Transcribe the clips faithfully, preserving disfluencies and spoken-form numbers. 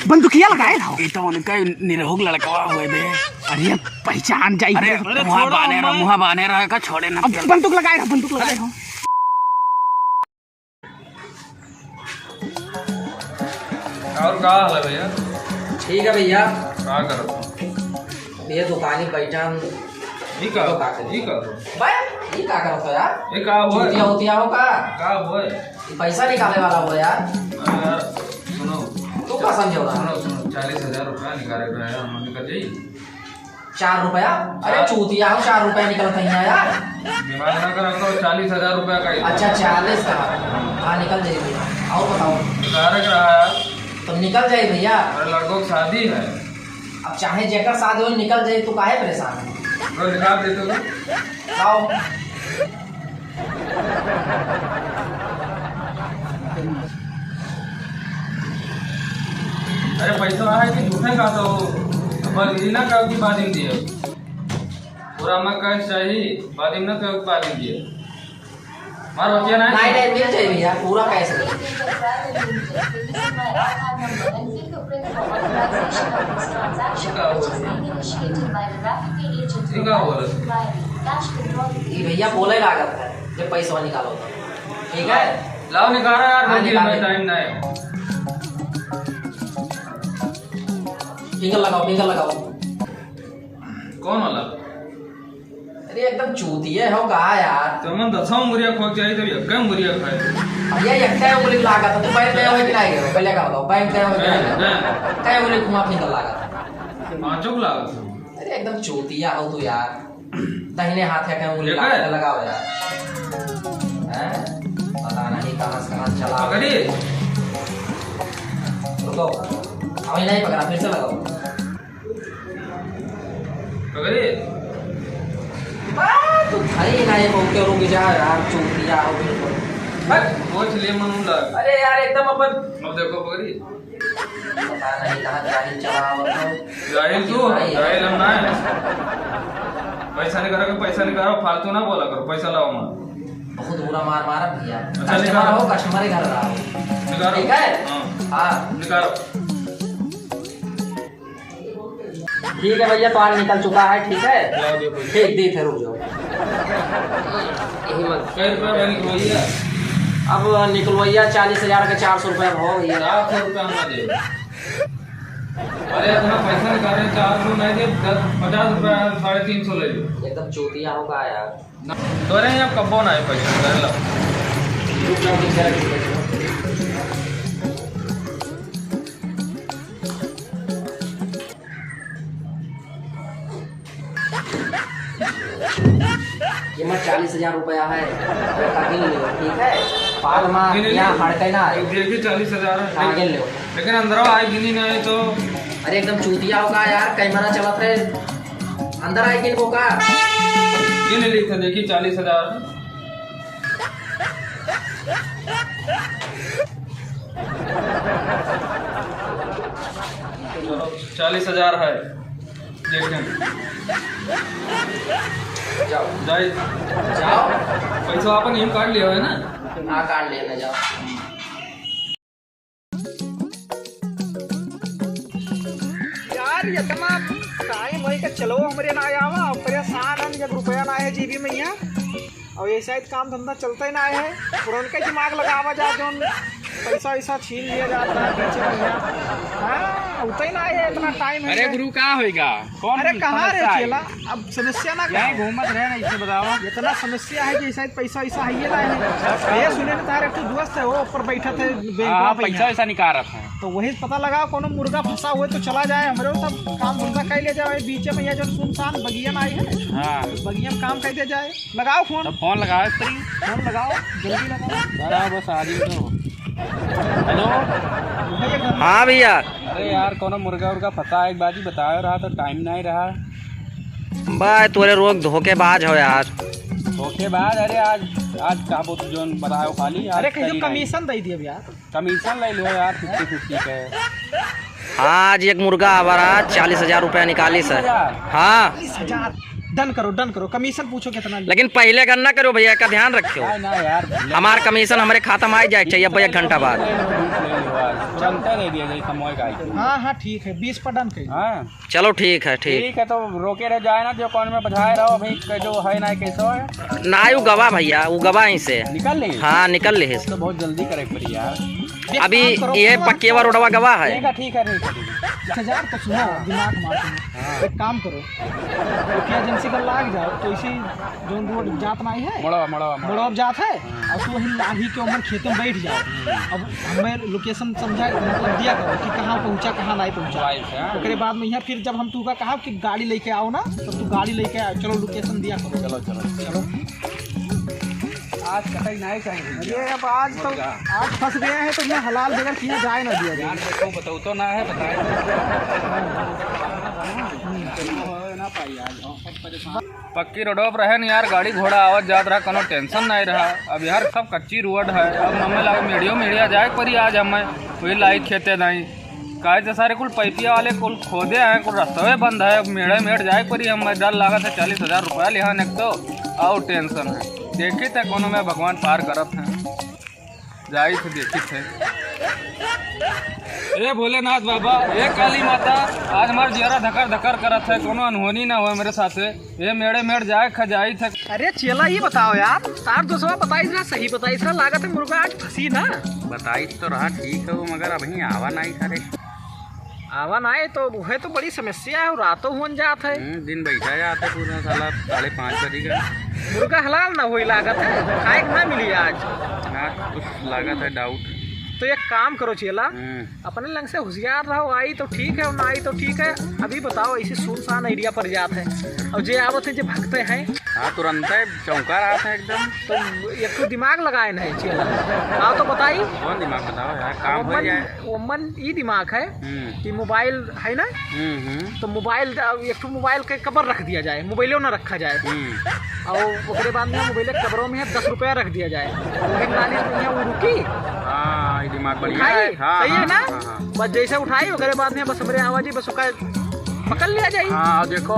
बंदूकिया लगाए रहो। ई तो उनका निरहुक लड़कवा हुए बे। अरे पहचान जाई। अरे अरे मुँह छोड़ो बाने रहो, हमें। मुँह बाने रहो, का छोड़े ना अब तेल। बंदूक लगाए रहो, बंदूक लगाए रहो। और का हाल है भैया? ठीक है भैया। का करत हो? ये दुकानी बैठा हम। ई का? तो का करी? ई का हो? बे, ई का करत हो यार? ई का हो? चूतिया उतिया हो का? का हो? ई पैसा निकाले वाला हो यार। अरे यार, सुनो। तू का समझे हो रहा? सुनो, सुनो, चालीस हजार रुपया निकाले के रहे, हम निकल जाई। चार रुपया? अरे चार। चूतिया हो, चार रुपया निकलत है यहाँ यार। दिमाग ना करा करो, चालीस हजार रुपया का ही। अच्छा, चालीस का। हाँ, निकल जाई भैया। और बताओ। निकाले के रहा यार। तो निकल जाई भैया। अरे लड़कों की शादी है। अब चाहे जेकर शादी हो, निकल जाई, तू काहे परेशान है? तो निकाल दे तो। लाओ। अरे पैसा है कि झूठे का तो, बस ये ना कहो कि बादिम दिए। पूरा मैं कैश चाहिए, बादिम ना कहो कि बादिम दिए। मार बचिया ना। नहीं, नहीं, मिल जाए भैया, पूरा कैश मिल। ठीक है, बोलो। ये भैया बोले लागत है, जब पैसा निकालो तो। ठीक है? लाओ निकालो यार, हाँ, जल्दी निकाल हमें दे। टाइम ना है। फिंगर लगाओ, फिंगर लगाओ। कौन वाला? अरे एकदम चूतिया हो का यार? तो मन दसों मुरिया खोक जाई तो एक मुरिया खाए। भैया एक कै उंगली लागत है, तू बैंक गया हो कि नहीं गया? पहले का बताओ, बैंक गया हो कि नहीं गया? नहीं, नहीं। कै उंगली घुमा फिंगर लागत है। पाँचों को लागत है। अरे एकदम चूतिया हो तू यार। दाहिने हाथ का कहीं उंगली एक है? लगा, लगाओ यार। हैं? पता नहीं कहाँ से कहाँ चला। पकड़ी। रुको। अभी नहीं पकड़ा, फिर से लगाओ। पकड़ी। बा, तू भाई नहीं, बहुत रुक जा यार, चूतिया हो बिल्कुल। हट। पोंछ ले मनु लग। अरे यार, एकदम अपन अब देखो पकड़ी। पता नहीं कहाँ जाहिल चला आवत हो। जाहिल तू, भाई। जाहिल हम ना है। पैसा निकालो, पैसा निकालो, फालतू ना बोला करो, पैसा लाओ मत। बहुत बुरा मार मारा भैया। अच्छा, customer निकालो। हो, customer ही घर रहा हो। निकालो। ठीक है? हाँ। हाँ। निकालो। ठीक है भैया, तो आज निकल चुका है, ठीक है? लाओ, देखो। ठीक, ठीक है, रुक जाओ। यही मत। कै रुपया बा निकलवैया? अब निकलवैया चालीस हजार के चार सौ रुपया हो भैया। चार सौ रुपया हम ना देब। अरे, इतना पैसा निकाले, चार सौ नहीं देब, दस, पचास रुपया, साढ़े तीन सौ ले लो। एकदम चूतिया हो का यार। ना, तोरे यहाँ कब्बो ना है पैसा, कर लो। रुक जाओ, रुक जाओ, रुक जाओ। ये मा चालीस हजार रुपया है, ये का गिन लियो, ठीक है? बाद मा गिन लियो। यहाँ हड़के ना आए। देखिए, चालीस हजार है। हाँ, गिन लियो। लेकिन अंदर आए गिनी ना है तो। अरे, एकदम चूतिया हो का यार, कैमरा चलत है। अंदर आए गिन को का? गिन ली तो देखिए, चालीस हजार। चलो, चालीस हजार है। देखें। जाओ। जाए। जाओ। पैसा आपन यहीं काट लिया है ना? हाँ, काट लिया ना, जाओ। यार, इतना टाइम होई के चलो, हमरे ना आवा, परेशान हम, जब रुपया ना है जेबी में यहाँ। और ये शायद काम धंधा चलता ही ना है, पुरनके दिमाग लगावा जा, जौन पैसा वैसा छीन लिया जाता है बीच में यहाँ। हाँ, उतना ही ना है, इतना टाइम है। अरे गुरु, का होइगा? कौन अरे कहाँ रे समस्या है? चेला? अब समस्या ना यहीं कहो। घूमत रहे ना, इसे बतावा। इतना समस्या है कि शायद पैसा वैसा है ये ना है। ये सुने ना, तारे एक ठो दोस्त है, वो ऊपर बैठा था बैंक हाँ, में पैसा यहाँ। वैसा निकाल रहा था। तो वही पता लगा, कोनो मुर्गा फंसा हुए तो चला जाए, हमरे सब काम धंधा कर ले जाए, बीच में ये जो सुनसान बगिया में आई है, हाँ। बगिया में काम कर दिया जाए। लगाओ फोन। तो फोन लगाओ स्त्री। फोन लगाओ, जल्दी लगाओ। बड़ा बस आदमी तो। हेलो। हाँ भैया। अरे यार, कोनो मुर्गा उर्गा फंसा है, एक बाजी बताओ रहा तो टाइम नहीं रहा। बा, तोरे लोग धोखेबाज हो यार। धोखेबाज? अरे आज, आज का बोल जोन बताओ खाली, आज अरे कहीं करी नहीं। कमीशन दे दिए भैया। कमीशन ले लो यार, फिफ्टी फिफ्टी के। हाँ, आज एक मुर्गा हमारा चालीस हजार रुपया निकालिस है। चालीस हजार? हाँ। चालीस हजार? डन करो, डन करो, कमीशन पूछो कितना लिया। लेकिन पहिले गणना करो भइया, का ध्यान रखियो। ना, ना यार, हमार कमीशन हमरे खाता में आ जाए के चाहिए अब एक घंटा बाद। तुरंते दे दिया जाए, कमाए का है। हाँ, हाँ, ठीक है, बीस पर डन करिए। हाँ। चलो ठीक है, ठीक। ठीक है, तो रोके रह जाए ना, जो कौन में बजाए रहो, अभी क-, जो है ना, कैसे है? ना, उ गवा भइया, उ गवा ही से। निकल ली? हाँ, निकल ली। तो बहुत जल्दी करे पड़ी यार। अभी एक काम करो, ये पक्केवा रोडवा गवा है। ठीक है, ठीक है, ठीक है, ठीक है। अच्छा यार, तो सुनो, दिमाग मार तुम। हाँ। एक काम करो, एजेंसी का लाग जाओ, तो इसी जौन रोड जात नाई है, मड़वा, मड़वा, मड़वा। मड़वा जात है, हाँ। और तू वहीं लागी के उमर खेते में बैठ जाओ। हम्म। अब हमें लोकेशन समझा, मतलब दिया करो कि कहाँ पहुँचा, कहाँ नहीं पहुँचा। मोबाइल से, हाँ। ओकरे बाद में यहाँ फिर जब हम तू का कहा कि गाड़ी लेके आओ ना, तो तू गाड़ी लेके आओ। चलो लोकेशन दिया करो। चलो, चलो। चलो। आज कटाई नहीं चाहिए। अरे अब आज तो, आज फंस गए हैं तो मैं हलाल बगैर किए जाए ना दिया जाए। यार देखो, बताओ तो ना है, बताए। ना पाई आज, सब परेशान। पक्की रोडवा पर रहे न यार, गाड़ी घोड़ा आवत जात रहा, कोनो टेंशन नहीं रहा। अब यार सब कच्ची रोड है, अब हमें लगा मेड़ियो मेड़िया जाए परी आज हमें, वही लाइक खेते नहीं। काहे तो सारे कुल पैपिया वाले कुल खोदे हैं, कुल रस्तवे बंद है। अब मेड़े मेड़ जाए परी हमें, डर लागत है चालीस हजार रुपया लिहा एक तो, और टेंशन है। देखी थे कोनो में भगवान पार करत हैं। जाई थे, देखी थे। ए भोलेनाथ बाबा, ए काली माता, आज हमार जियरा धकर धकर करत है, कोनो अनहोनी ना होए मेरे साथे। ए मेड़े मेड़ जाए खा जाई थे। अरे चेला, ई बताओ यार, तार दोस्तवा बताइस रहा, सही बताइस रहा, लागत है मुर्गा आज फंसी ना। बताइस तो रहा, ठीक है वो, मगर अबहीं आवा नाई था रे। आवा नाई तो उहे तो बड़ी समस्या है, रातो हुन जात है। हम्म, दिन बैठा जात है पूरा साला साढ़े पाँच बजे का। मुर्गा हलाल ना होई लागत है, खाए के ना मिली आज। ना, कुछ लागत है डाउट। तो एक काम करो चेला, हम्म। अपने लंग से होशियार रहो, आई तो ठीक है और ना आई तो ठीक है। अभी बताओ, ऐसे सुनसान एरिया पर जात है और जे आवत है, जे भगते हैं। हाँ, तुरंत है, चौंका रहा था एकदम। तो एक तो दिमाग लगाए नहीं चेला। आओ तो बताई। कौन दिमाग बताओ यार, काम हो ओमन, जाए। ओमन ई दिमाग है हम्म। कि मोबाइल है ना, हम्म, हम्म। तो मोबाइल द-, एक ठो मोबाइल के कबर रख दिया जाए, मोबाइलो ना रखा जाए। हम्म। और ओकरे बाद में मोबाइल के कबरों में दस रुपया रख दिया जाए, वही नाली में यहाँ वो रुकी। हाँ, ये दिमाग बढ़िया उठाई, है। हाँ, सही है हाँ, ना? हाँ, हाँ। बस जैसे उठाई, ओकरे बाद में बस हमरे आवाज ही बस ओका पकड़ लिया जाए। हाँ, देखो,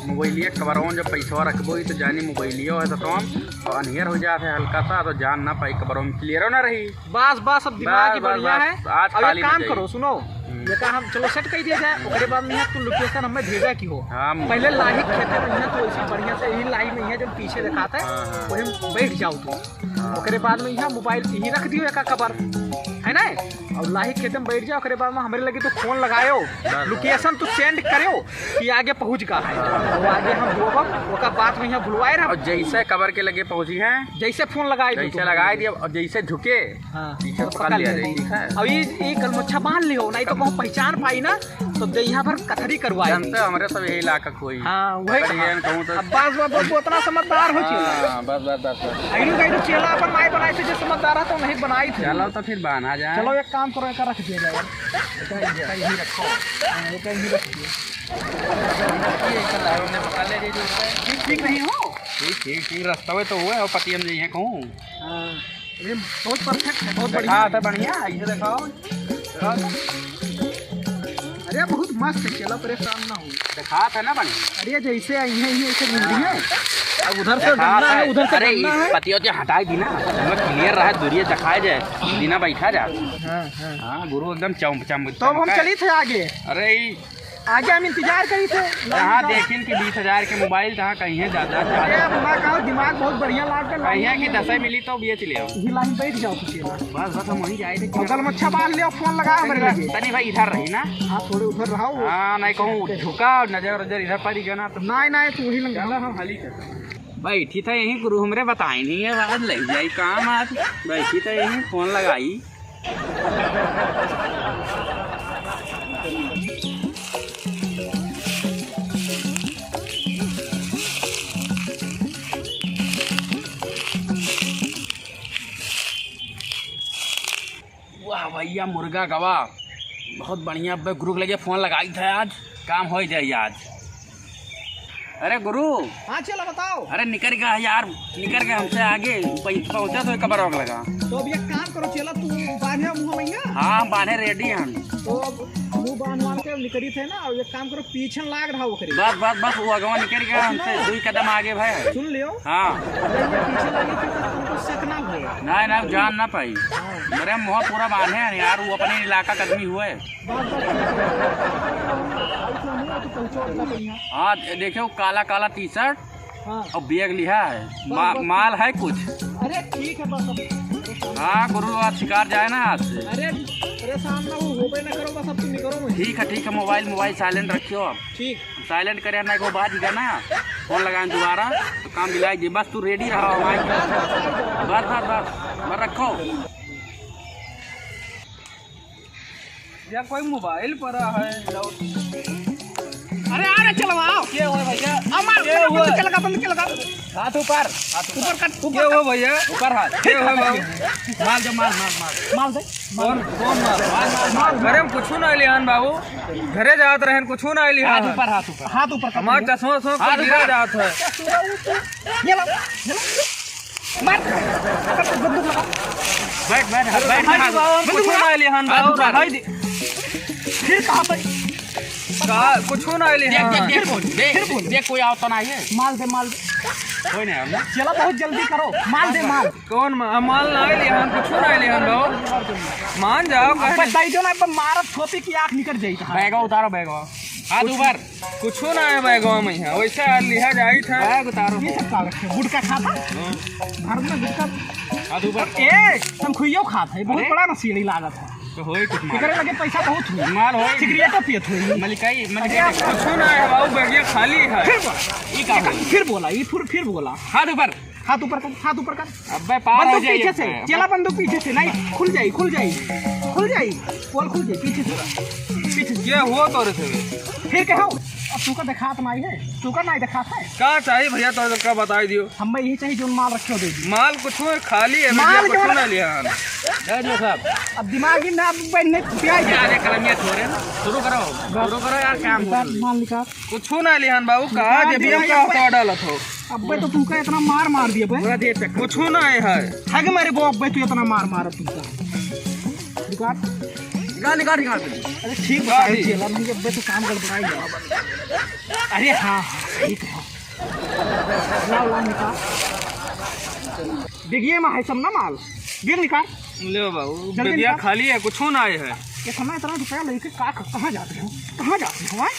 मोबाइलिया कबरों जब पैसवा रखबो, ई तो जानी मोबाइलियो है, तो कौन, तो अनियर हो जात है हल्का सा, तो जान ना पाई, कबरों में क्लियरो ना रही। बस, बस, अब दिमाग बस, ही बस, बढ़िया बस, है। आज अब खाली एक ना काम जाई। करो, सुनो, हम्म। ये का हम चलो सेट कर दिया जाए, ओकरे बाद में यहाँ तू लोकेशन हमें भेजा की हो। हाँ, पहले लाही खेते में यहाँ तो ऐसी बढ़िया से यही लाही में यहाँ जब पीछे दिखाता है, हाँ, हाँ। वही बैठ जाओ तू। हाँ। ओकरे बाद में यहाँ मोबाइल यहीं रख दियो एका कबर, है ना? और लाही खेते में बैठ जाओ, ओकरे बाद में हमरे लगे तो फोन लगायो, बस। लोकेशन तू सेंड करो कि आगे पहुँच गा है। हाँ। और आगे हम जो अब ओका बात में यहाँ भुलवाए रहा। और जैसे कबर के लगे पहुँची हैं, जैसे फोन लगाए दो जैसे तुम। लगाए दिया और जैसे झुके, हाँ, पीछे तो पकड़ पकड़ लिया ले जाए, जाए। ठीक है? अब ये, ये गलमच्छा बांध लियो, नहीं तो कहूँ पहचान पाई ना, तो देहिया भर कथरी करवाई। जानते हो, हमरे सब यही इलाका कोई। हाँ, वही अगर कहा। ये कहूँ तो अब बस, बस, बस, वो इतना समझदार हो चेला। हाँ, बस, बस, बस, बस। अइलू गइलू चेला अपन माई बनाई थे, जे समझदार है तो नहीं बनाई थे। चलो तो फिर बना जाए। चलो एक काम करो, एक रख दिया जाए। एक, एक यहीं रखो। हाँ, एक यहीं रख दियो। ये एक लाइन में पकड़ ले, ये जो है। ठीक, ठीक नहीं हो? ठीक, ठीक, ठीक, रास्ता में तो हुआ है और पतियम जी हैं कहूँ। हाँ। ये बहुत परफेक्ट है, बहुत बढ़िया। हाँ, तो बढ़िया, इसे दिखाओ। अरे, बहुत मस्त है, चलो परेशान ना हो। दिखात है ना बढ़िया। अरे, जैसे आई है, ये ऐसे मिल रही है। हाँ। अब उधर से दिखात गन्ना है, है। उधर से अरे, गन्ना है। पतियों से हटाई दी ना, हमें क्लियर रहा, दूरिये दिखाए जाए, बिना बैठा जाए। हाँ, हाँ। हाँ, गुरु एकदम चम-, चम-, तो अब हम चमका है। चली थे आगे। अरे, ई आगे हम इंतजार करी थे। जहाँ देखिन कि बीस हजार के मोबाइल, तहाँ कहीं है ज्यादा चार्ज। अरे, अब मैं कहूँ, दिमाग बहुत बढ़िया लाग गया। कहीं है कि दसे मिली तो बेच ले आओ। यही लाइन बैठ जाओ कुछ। बस, बस, हम वहीं जाए थे। और गलमच्छा बांध ले, फोन लगा हमरे लगे। तनी भाई इधर रही ना। हाँ, थोड़े उधर रहो। हाँ, नहीं कहूँ झुका, नजर उजर इधर पड़ी गया ना तो। नहीं, नहीं, तू वही लंग चलो, हम हली कर। बैठी था यहीं गुरु, हमरे बताई नहीं है, आज ले जाई काम आज। बैठी था यहीं, फोन लगाई। वाह भैया, मुर्गा गवा, बहुत बढ़िया। अबे गुरु के लगे फोन लगाई था आज, काम हो जाए आज। अरे गुरु। हाँ चेला, बताओ। अरे निकर गया यार, निकर गया हमसे आगे, पहुँचा तो कबर लगा। तो अब एक काम करो चेला, तू बांधे मुँह में ना। हाँ, बांधे रेडी हैं। तो मुँह बांध बांध के निकरी थे ना, एक काम करो, पीछे लाग रहा ओकरे। बस, बस, बस, वो अगवा निकल गया, हमसे दुई कदम आगे भय। सुन लियो। हाँ। अगर ये पीछे लगी थी तो तुमको शक ना हो। नहीं, नहीं, जान ना पाई। हाँ। मेरे मुँह पूरा बांधे हैं यार, वो अपने इलाका का आदमी हुए। बस, बस, ठीक है। हाँ, दे-, देखियो, काला, काला टी-शर्ट। हाँ। और बैग लिहा है, बस, मा-, बस। माल है कुछ? अरे ठीक है, बस अब। हाँ गुरु, आज शिकार जाए ना आज से। अरे परेशान ना हो, होबे ना करो, बस अब तुम निकलो मत। ठीक है, ठीक है, मोबाइल, मोबाइल silent रखियो आप। ठीक। Silent करे ना, एक बार बाज गया ना, फोन लगाए दोबारा, तो काम मिलाए जी। बस तू ready रहा हमारे। बस, बस, बस, बस रखो। या कोई मोबाइल पड़ा है, जाओ। अरे, अरे, चलवाओ। के हुए भैया? अब मार, के बंद हुए? के लगा, बंद के लगा। हाथ ऊपर, हाथ ऊपर। ऊपर कर, ऊपर के कर। हुए भैया? ऊपर हाथ। के हुए बाबू? माल दे, माल, माल, माल। माल दे। कौन, कौन माल? माल, माल, माल। घरे में कुछ ना लिहान बाबू। घरे जात रहन, कुछ ना लिहान। हाथ ऊपर, हाथ ऊपर। हाथ ऊपर कर। हमार चश्मा, चश्मा हाथ गिरा ऊपर। जात है। ये लो, ये लो। मार। बंदूक लगा। बैठ, बैठ, बैठ, हाँ जी, बैठ। बाबू, बंदूक कुछ लगा। ना लिहान, बाबू, हाँ, रहाई दे। फिर कहाँ पे? का, कुछ ना लिहान। देख, देख, देख, फिर बोल, देख, फिर बोल। देख, कोई आवत ना है। माल दे, माल दे। कोई नहीं आवत ना। चला, बहुत जल्दी करो। माल दे, माल। कौन मा-, माल ना लिहान, कुछ ना लिहान, बाबू। मान जाओ, अब कहे बताई दो ना, अब मारत थोपी की आँख निकल जाई। बैगवा उतारो, बैगवा। हाथ ऊपर। कुछो ना है बैगवा में यहाँ, वैसे आ लिहा जाइत है। बैग उतारो। ये सब का रखे? गुटखा खाता? हाँ। भारत में गुटखा। हाथ ऊपर। ए, तमखुइयो खात है, बहुत अरे। बड़ा नशेड़ी लागत है। तो होई कुछ माल। एकरे लगे पैसा बहुत हुई। माल होई। सिगरेटो पियत हुई। मलिकाई, अरे मलिकाई। आप कुछो ना है बाबू, बैगिया खाली है। फिर बोला। ई का होई? फिर बोला, ये फिर, फिर बोला। हाथ ऊपर। हाथ ऊपर कर, हाथ ऊपर कर। अबे पार हो बंदूक जाइए, पीछे से, अबे। चला बंदूक पीछे से, नहीं, खुल जाई, खुल जाई, खुल जाई, पोल खुल जाई, पीछे से, पीछे से। क्या हुआ तोरे से बे? फिर कहो, अब तू का देखात नहीं है, तू का नहीं देखात है। का चाहिए भैया, तोरे का बताई दियो। हम यही चाहिए, जो माल रखे हो दे दी। माल कुछ है, खाली है, माल भैया, कुछ कौन ना लिहा। दे दियो साहब। अब दिमाग ही ना, अब बैठ नहीं, क्या है? अरे कलमिया छोड़े ना, शुरू करो, शुरू करो यार, काम हो निकाल, रही। माल निकाल। कुछ ना लिहान बाबू, कहाँ निकाल जेबिया दियो, में ये का हथवा डालत हो? अब्बे तो तुमका इतना मार मार दिया बे। पूरा दे चक्कर। कुछ ना है। ठग मारे बो अब्बे तू इतना मार मार तुमका। निकाल। निकाल, निकाल, निकाल। अरे ठीक बा, निकाल दी। जेला नहीं अब्बे तो काम गड़बड़ाई गया। अरे हाँ, हाँ, ठीक है। लाओ, लाओ, निकाल। देखिए, मैं है सब ना माल। गिर निकाल। ले बाबू, जल्दी बेगिया निकाल। खाली है, कुछ ना आए है। इतना, इतना रुपया लेके का, कहाँ जाते हो? कहाँ जाते हो, हाँ?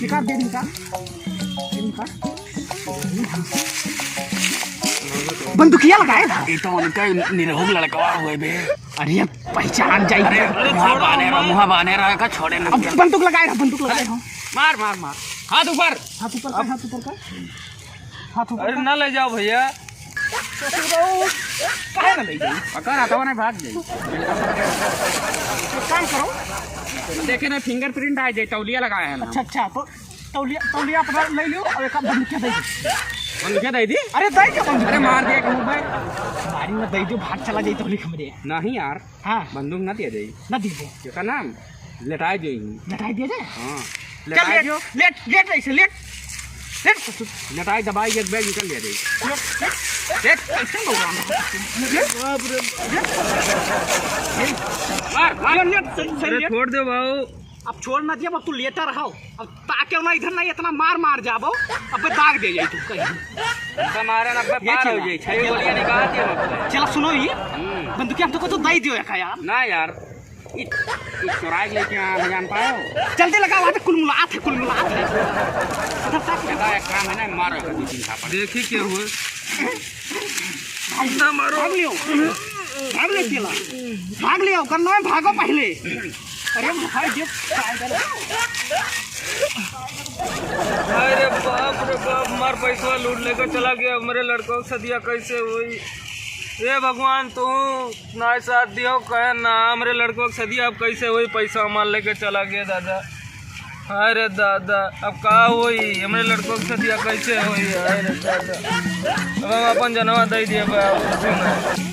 निकाल, दे निकाल। दे निकाल। बंदूकिया लगाए था। ये तो उनका निरहुग लड़कवा हुए बे। अरे, पहचान जाई। अरे, अरे, मुँह छोड़ो बाने रहा, मत। मुँह बाने रहा, का छोड़े ना। अब बंदूक लगाए रहा, बंदूक लगाए रहा। मार, मार, मार। हाथ ऊपर। हाथ ऊपर कर, हाथ ऊपर कर। हाथ ऊपर अरे कर। ना ले जाओ भैया। ससुर बहू, काहे ना ले जाई? पकड़, हाथवा नहीं भाग जाई। एक काम करो। देखे ना, fingerprint आ जाए, तौलिया लगाए हैं ना। अच्छा, अच्छा, तो तौलिया, तौलिया अपना ले लियो और एक बंदूकिया दे दो। बंदूकिया दे दी? अरे दे दो बंदूक। अरे मार दिया कहूँ भाई। मारी ना दे दो, भाग चला जाई तौलिया हमरे। नहीं यार। हाँ। बंदूक ना दिया जाई। ना दिया जाई। क्या नाम? लेटाए जाई। लेटाए दिया जाए? हाँ। चल लेटाए लेट, जो। लेट, लेट ऐसे, लेट। लेट। लेटाए दबाई एक बैग निकल लिया जाई। लेट, लेट। लेट। कैसे लोग आ रहे हैं? लेट। बाप रे। मार, मार। लेट, लेट, सही, सही अरे लेट। छोड़ दे बाबू। अब छोड़ ना दिया, अब तू लेटा रहो। अब ताके ना इधर ना इतना मार मार जाबो, अबे दाग दे जाई तू कहीं। हमका मारे ना, अबे ये पार हो चला। जाई, छह गोलियां निकाल दिया हमका। चला सुनो ही, हम्म। बंदूकिया हम तो को तो दे दियो एक यार। ना यार, इ, इ चुराई लेके आ, ना जान पायो। जल्दी लगाओ, आज कुलमुलात है, कुलमुलात है। इधर तक। कहता एक काम है ना, मारो एक दो तीन थापड़। देखी क्या हुए। भाग, ना मारो। भाग लियो, भाग ले चला, भाग लियो, करना है, भागो पहले। अरे भाई, जो अरे बाप रे बाप, मार पैसवा लूट लेकर चला गया। हमरे लड़कों के सदिया कैसे हुई? ए भगवान, तू ना साथ दियो, कहे ना, हमरे लड़कों के सदिया अब कैसे हुई? पैसा मार लेके चला गया दादा। हाय रे दादा, अब का होई? हमरे लड़कों के सदिया कैसे होई? हाय रे दादा, अब हम अपन जनवा दे दिए बा, अब कुछ ना।